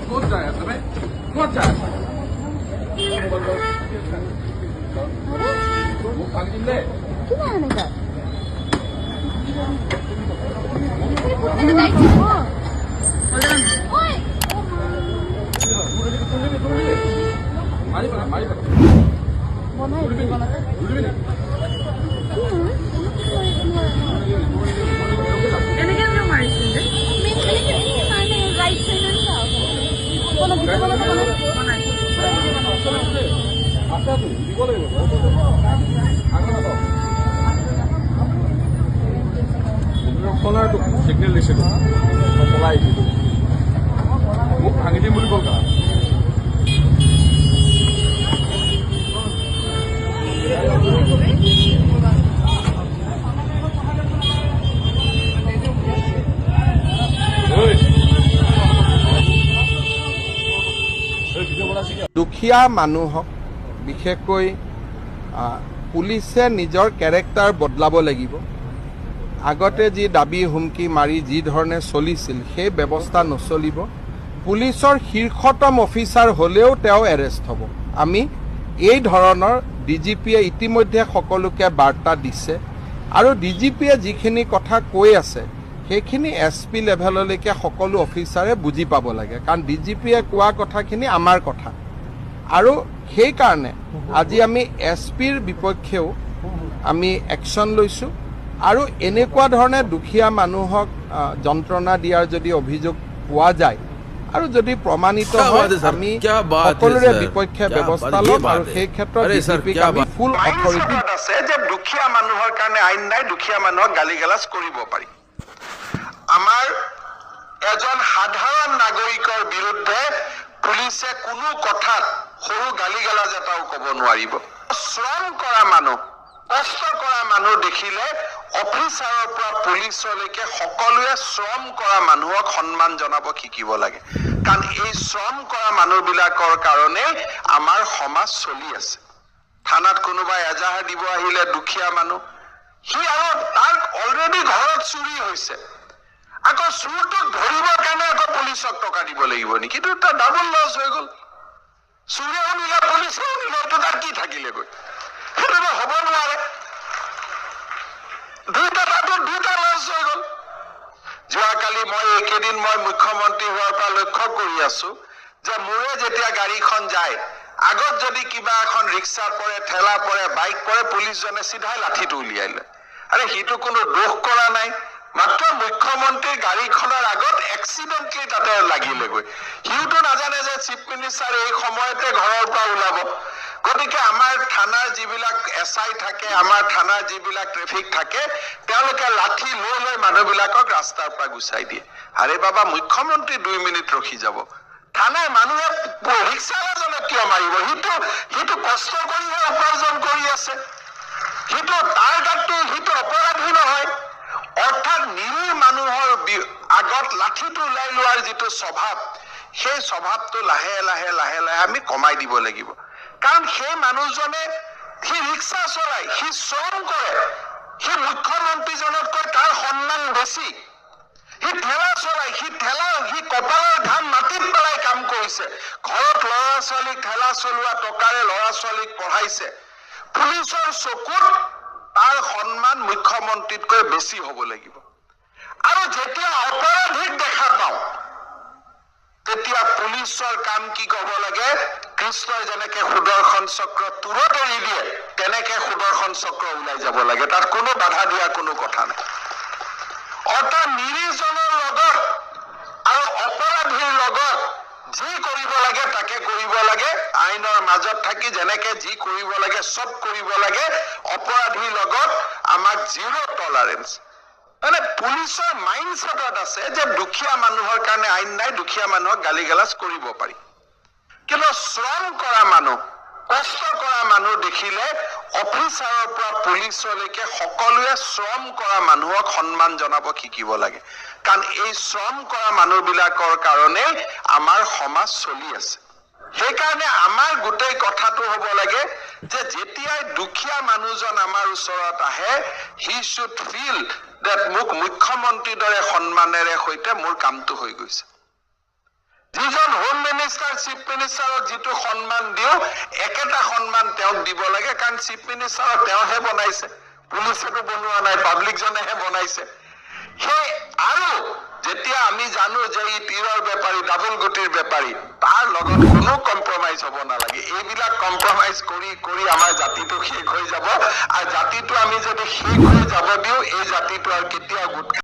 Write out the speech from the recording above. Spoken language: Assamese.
ক'ত যায় আছে ভাই? ক'ত যায় আছে? মোক ভাঙি দিলে। কিমান এনেকা? মাৰি পেলা, মাৰি পেলা। এনেকে মাৰিছিল যে দিব লাগিব। চিগনেল দিছিলো, মই পলাই আহিছিলো। মোক ভাঙি দিম বুলি কল। দুখীয়া মানুহক বিশেষকৈ পুলিচে নিজৰ কেৰেক্টাৰ বদলাব লাগিব। আগতে যি দাবী হুমকি মাৰি যি ধৰণে চলিছিল, সেই ব্যৱস্থা নচলিব। পুলিচৰ শীৰ্ষতম অফিচাৰ হ'লেও তেওঁ এৰেষ্ট হ'ব। আমি এই ধৰণৰ ডি জি পিয়ে ইতিমধ্যে সকলোকে বাৰ্তা দিছে আৰু ডি জি পিয়ে যিখিনি কথা কৈ আছে, সেইখিনি এছ পি লেভেললৈকে সকলো অফিচাৰে বুজি পাব লাগে, কাৰণ ডি জি পিয়ে কোৱা কথাখিনি আমাৰ কথা। আৰু সেইকাৰণে আজি আমি এছ পিৰ বিপক্ষেও আমি একশ্যন লৈছোঁ। আৰু এনেকুৱা ধৰণে দুখীয়া মানুহক যন্ত্ৰণা দিয়াৰ যদি অভিযোগ পোৱা যায় আৰু যদি প্ৰমাণিত क्या হয়, बात है सर, আমি क्या बात है সকলোৰে सर, বিপক্ষে क्या ব্যৱস্থা बात, ये ল'ম আৰু बात है। সেই ক্ষেত্ৰত अरे सर, ডিজিপিক क्या আমি बात। ফুল অথৰিটি আছে যে দুখীয়া মানুহৰ কাৰণে আইন নাই, দুখীয়া মানুহক গালি গালাজ কৰিব পাৰি। আমাৰ এজন সাধাৰণ নাগৰিকৰ বিৰুদ্ধে পুলিচে কোনো কথাত সৰু গালি গালাজ এটাও ক'ব নোৱাৰিব। শ্ৰম কৰা মানুহ, কষ্ট কৰা মানুহ দেখিলে অফিচাৰৰ পৰা পুলিচলৈকে সকলোৱে শ্ৰম কৰা মানুহক সন্মান জনাব শিকিব লাগে, কাৰণ এই শ্ৰম কৰা মানুহবিলাকৰ কাৰণেই আমাৰ সমাজ চলি আছে। থানাত কোনোবাই এজাহাৰ দিব আহিলে দুখীয়া মানুহ, সি আৰু তাৰ অলৰেডি ঘৰত চুৰি হৈছে, আকৌ চোৰটোক ধৰিবৰ কাৰণে আকৌ পুলিচক টকা দিব লাগিব নেকি? এইটো এটা ডাবল লছ হৈ গ'ল। চোৰেও নিলে, পুলিচেও নিলে, এইটো তাৰ কি থাকিলেগৈ? সেইটোতো হ'ব নোৱাৰে। দুইটা তাতো দুটা লছ হৈ গ'ল। যোৱাকালি মই এইকেইদিন মই মুখ্যমন্ত্ৰী হোৱাৰ পৰা লক্ষ্য কৰি আছো যে মোৰে যেতিয়া গাড়ীখন যায়, আগত যদি কিবা এখন ৰিক্সা পৰে, ঠেলা পৰে, বাইক পৰে, পুলিচজনে চিধাই লাঠিটো উলিয়াই লয়। আৰে, সিটো কোনো দোষ কৰা নাই, মাত্ৰ মুখ্যমন্ত্ৰীৰ গাড়ীখনৰ আগত এক্সিডেণ্টলি তাতে লাগিলেগৈ। সিওতো নাজানে যে চিফ মিনিষ্টাৰ এই সময়তে ঘৰৰ পৰা ওলাব। গতিকে আমাৰ থানাৰ যিবিলাক এছ I থাকে, আমাৰ থানাৰ যিবিলাক ট্ৰেফিক থাকে, তেওঁলোকে লাঠি লৈ লৈ মানুহবিলাকক ৰাস্তাৰ পৰা গুচাই দিয়ে। আৰে বাবা, মুখ্যমন্ত্ৰী 2 মিনিট ৰখি যাব, থানাৰ মানুহে ৰিক্সাৱালাজনক কিয় মাৰিব? সিটো কষ্ট কৰিহে উপাৰ্জন কৰি আছে, সিটো তাৰ গাতটো সিটো অপৰাধী নহয়। অৰ্থাৎ নিৰীহ মানুহৰ আগত লাঠিটো ওলাই লোৱাৰ যিটো স্বভাৱ, সেই স্বভাৱটো লাহে লাহে লাহে লাহে আমি কমাই দিব লাগিব। কাৰণ সেই মানুহজনে সি ৰিক্সা চলায়, সি শ্ৰম কৰে, সি মুখ্যমন্ত্ৰীজনতকৈ তাৰ সন্মান বেছি। সি ঠেলা চলায়, সি ঠেলা সি কপালৰ ঘাম মাটিত পেলাই কাম কৰিছে, ঘৰত ল'ৰা ছোৱালীক ঠেলা চলোৱা টকাৰে ল'ৰা ছোৱালীক পঢ়াইছে। পুলিচৰ চকুত তাৰ সন্মান মুখ্যমন্ত্ৰীতকৈ বেছি হ'ব লাগিব। আৰু যেতিয়া অপৰাধীক দেখা পাওঁ, তেতিয়া পুলিচৰ কাম কি ক'ব লাগে? কৃষ্ণই যেনেকে সুদৰ্শন চক্ৰ তুৰত এৰি দিয়ে, তেনেকে সুদৰ্শন চক্ৰ ওলাই যাব লাগে। তাত কোনো বাধা দিয়া কোনো কথা নাই। অৰ্থাৎ নিৰীহজনৰ লগত আৰু অপৰাধীৰ লগত যি কৰিব লাগে তাকে কৰিব লাগে। আইনৰ মাজত থাকি যেনেকে যি কৰিব লাগে চব কৰিব লাগে। অপৰাধীৰ লগত আমাক জিৰ' টলাৰেঞ্চ। মানে পুলিচৰ মাইণ্ডছেটত আছে যে দুখীয়া মানুহৰ কাৰণে আইন নাই, দুখীয়া মানুহক গালি গালাজ কৰিব পাৰি। কিন্তু শ্ৰম কৰা মানুহ, কষ্ট কৰা মানুহ দেখিলে অফিচাৰৰ পৰা পুলিচলৈকে সকলোৱে শ্ৰম কৰা মানুহক সন্মান জনাব শিকিব লাগে, কাৰণ এই শ্ৰম কৰা মানুহবিলাকৰ কাৰণেই আমাৰ সমাজ চলি আছে। সেইকাৰণে আমাৰ গোটেই কথাটো হ'ব লাগে যে যেতিয়াই দুখীয়া মানুহজন আমাৰ ওচৰত আহে, he should feel That মোক মুখ্যমন্ত্ৰীৰ দৰে সন্মানেৰে সৈতে মোৰ কামটো হৈ গৈছে। যিজন হোম মিনিষ্টাৰ, চিফ মিনিষ্টাৰক যিটো সন্মান দিওঁ, একেটা সন্মান তেওঁক দিব লাগে, কাৰণ চিফ মিনিষ্টাৰক তেওঁহে বনাইছে, পুলিচেতো বনোৱা নাই, পাব্লিকজনেহে বনাইছে। সেই আৰু যেতিয়া আমি জানো যে ই তীৰৰ বেপাৰী, ডাবল গুটিৰ বেপাৰী, তাৰ লগত কোনো কম্প্ৰমাইজ হ'ব নালাগে। এইবিলাক কম্প্ৰমাইজ কৰি কৰি আমাৰ জাতিটো শেষ হৈ যাব। আৰু জাতিটো আমি যদি শেষ হৈ যাব দিওঁ, এই জাতিটো আৰু কেতিয়াও গোট